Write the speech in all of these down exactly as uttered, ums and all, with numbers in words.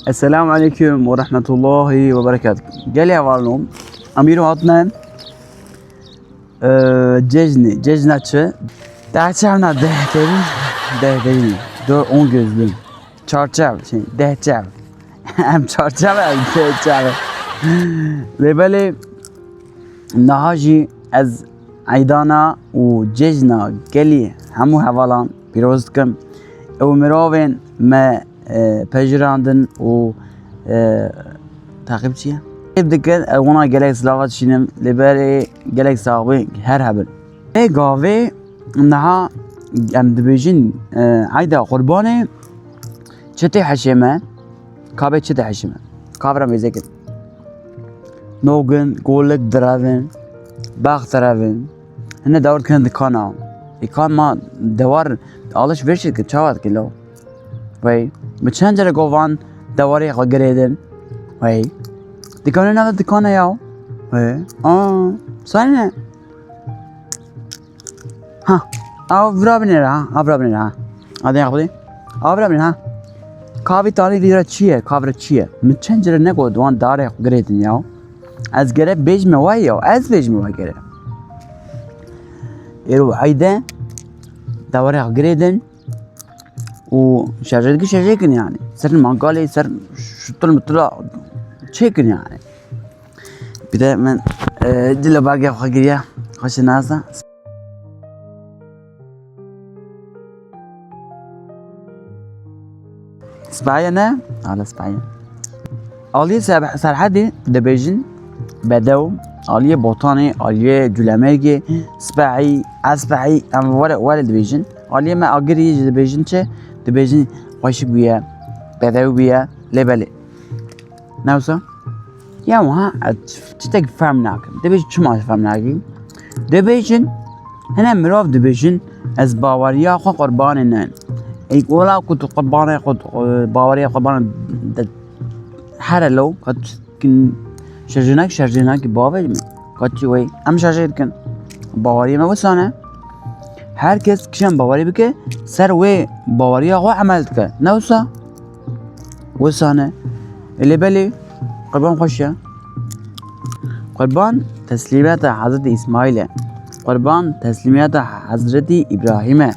Esselamu aleykum ve rahmetullahi ve berekatuhu. Gelî hevalno, em îro hatine, e, cejnê, cejna çi? Deh çev na deh çev, deh çev, dor on gözlü. Çar çev, şey, deh çev. Em çar çev, em deh çev. Lê belê niha jî ez eydana û cejna gelî hemû hevalan pîroz dikim. Ew mirovên me, e, pejirandin û, e, teqîbçî ye. Hêv dikin, ez wana gelek silava dişînim, lê berê gelek sax bin, her hebin. Ê gavê niha em dibêjin, e, eyda qurbanê çi tê heşê me? Kabê çi tê heşê me? Kavra mêzekin. Nogin, golik direvin, bax direvin. Hine dawr dikin dikana. Îkan ma dewar alişveriş dikin, çawa dikin lo? Wey, mi çend cere govan dewarê xwe girêdin? Wey. Dikanê nave dikana ya. Wey. Aa, sane. Ha. Av vira binêre ha. Av vira binêre ha. Adê ya xwedê. Av vira binêre ha. Kavî tanî vira çi ye? Kavre çi ye? Mi çend cere ne got wan darê xwe girêdin ya. Ez gere bêjme way ya. Ez bêjme way gere. Êro eyde dewarê xwe girêdin. Û şerjê dike şerjê kin yani. Ser mangalê, ser şutul mutula çêkin yani. Bir de min, e, dilo bagê xwe giriya. Xweşe nasa. Spaye ne? Ala spaye. Aliyê Seb-, Serhedê dibêjin bedew, aliyê Botanê, aliyê Culemêrgê, spehî, espehî, em were, were dibêjin. Aliyê me Agirî jî dibêjin çi? Dibêjin xweşik bûye, bedew bûye, lê belê. Ne wisa? Ya wiha, ez çitek fehm nakim. Dibêjin çima fehm nakim? Dibêjin, hine mirov dibêjin, ez baweriya xwe qurbanê nin. Ey, wela ku tu qurbanê xwe, baweriya qurbanê de here lo, ka tu kin şerjênak, şerjênakî bavê min. Ka çi wey, em şerjê dikin. Baweriyê me wisa ne. Her kes kişan bawerî bike, ser wê baweriya xwe emel dike. Ne wisa? Wisa ne. Lê belê, qurban xweş e. Qurban teslîmiyeta Hezretî Îsmaîl e. Qurban teslîmiyeta Hezretî Îbrahîm e.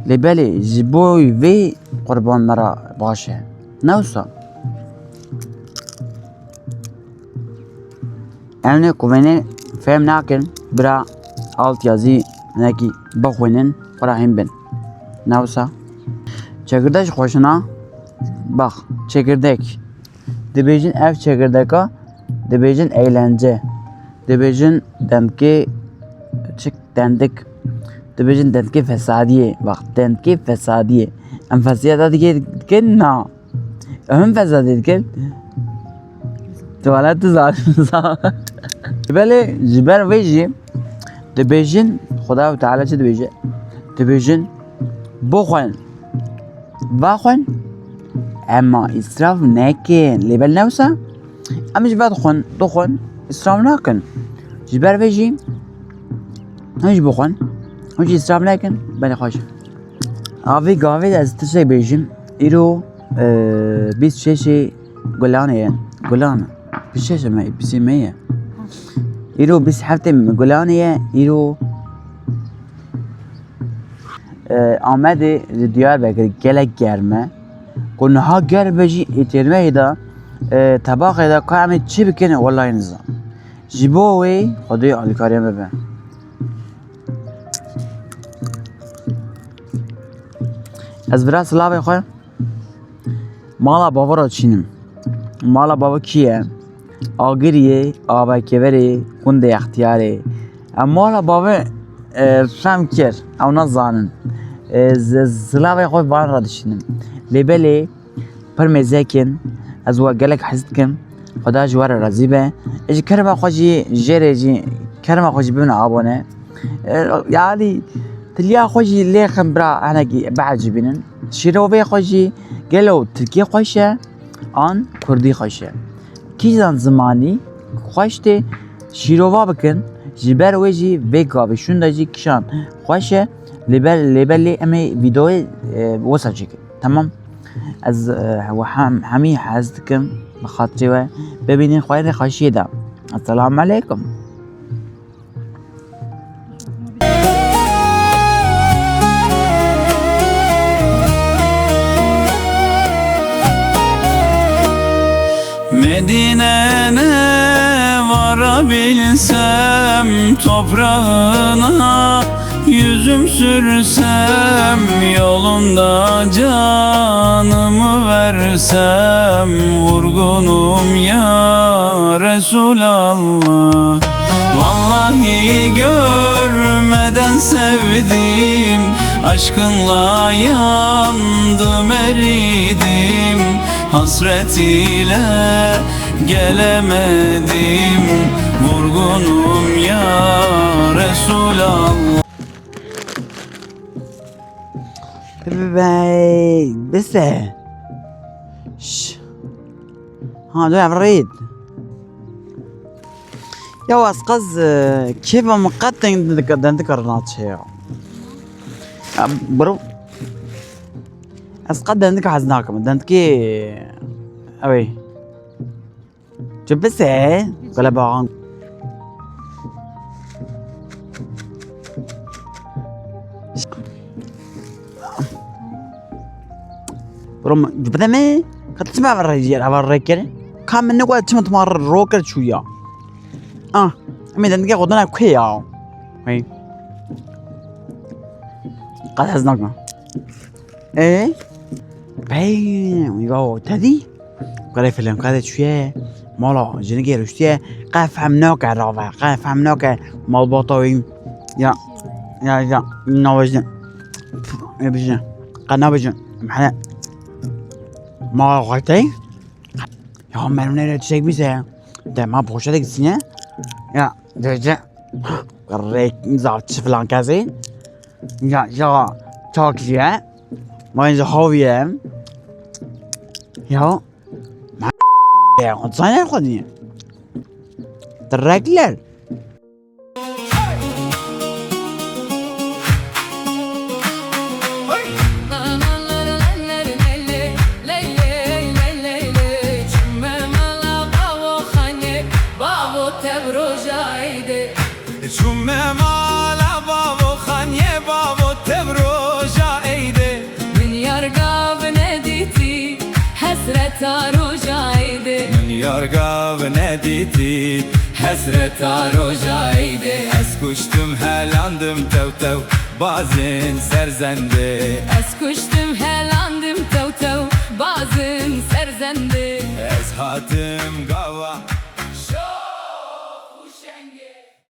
Lê belê, ji bo vê qurban me re baş e. Ne wisa? Em ne ku vênê fehm nakin, bira altyazî nekî bixwînin, xwe re hîn bin. Ne wisa? Çekirdek ji xweşina, bax, çekirdek. Dibêjin ev çekirdeka, dibêjin eğlence. Dibêjin demkê çik dendik. Dibêjin dendikê fesadiyê. Bax, dendikê fesadiyê. Em fesadiyê dikin, na. Em fesadiyê dikin. Tuvalet tu zalim. Belê ji ber vê jî dibêjin, Xuda Teala çi dibêje? Dibêjin, bixwin. Vexwin, emma îsraf nekin. Lê belê ne wisa? Em ji ve dixwin, dixwin, îsraf nakin. Ji ber vê jî, hûn jî bixwin, hûn jî îsraf nekin, belê xweş. A vê gavê de ez tiştek bêjim. Îro, e, bîst şeşê Gulanê ye. Gulan. Bîst şeş me, bîst me ye. Îro bîst heftê Gulanê ye. Îro E, Amedê li Diyarbekir gelek germ e. Ku niha germ be jî ê têrmehê de, e, tebaxê de ka em ê çi bikin, welahî nizam. Ji bo wê Xwedê alîkariya me be. Ez vira silavê xwe mala bava re çînim. Mala bava kî ye? Agiriyê, Avekêverê, Gundê Extiyarê. Em mala bavê, e, fehm kir, ew nazanin. E, z-, zilavê xwe van re dişînim. Lê belê, pir mêzekin, ez we gelek hez dikim. Xuda ji we re razî be. E, ji kerema xwe jî jê re jî, kerema xwe jî bibin abone. E, yani, tiliya xwe jî lêxin bira, hinekî biecibînin. Şîrovê xwe jî gelo tirkî xweş e, an kurdî xweş e. Kîjan zimanî xweş tê şîrova bikin, ji ber wê jî vê gavê şûnde jî kîjan xweş e, lê ber, lê belê em ê vîdeoyê, e, wisa çêkin. Tamam. Ez, e, we hem, hemî hez dikim, bi xatirê we. Bibînin xwedê xweşiyê de. Esselamu aleykum. Medine ne varabilsem toprağına, yüzüm sürsem yolunda, canımı versem vurgunum ya Resulallah. Vallahi görmeden sevdim, aşkınla yandım, eridim. Hasret ile gelemedim, vurgunum ya Resulallah. Bey, bise. Şş. Ha, du ev rêd. Ya ez qez, e, kêfa min qet deng-, deng-, dendika re naçe ya. Ya, bro. Ez qet dendika hez nakim. Dendikê, ew ê. Tu bise, gele baxan. Bro, tu bide me, ka tu çima ava rê, ava rê kere? Ka min ne gwa çima tu ma ro kir çû ya. Ah, em ê dendikê xwe dana kê ya? Hey. Qet hez nakim. Ê? Bey, ya te dî? Qere filan qere çûye. Mala jinekê rûştiye. Qe fehm nake rave. Qe fehm nake malbata wî. Ya, ya, ya. Nabêjin. Ê bijin. Qe nabêjin. Mehne. Ma xwetey. Ya mermine re çiçek bise. De ma poşete gitsine. Ya, dece. Rêk zaf çi filan kesê. Ya, ya, tak ye. Ma ince haviye. Ya. Ya, o zayne xwediye. Direkler. Çûme mala bavo xaniyê bavo tev roja eyde. Min yar gav nedîtî hesreta roja eyde. Min yar gav nedîtî hesreta roja eyde. Ez kuştim helandim tew tew bazin serzende. Ez kuştim helandim tew tew bazin serzende. Ez hatim gava.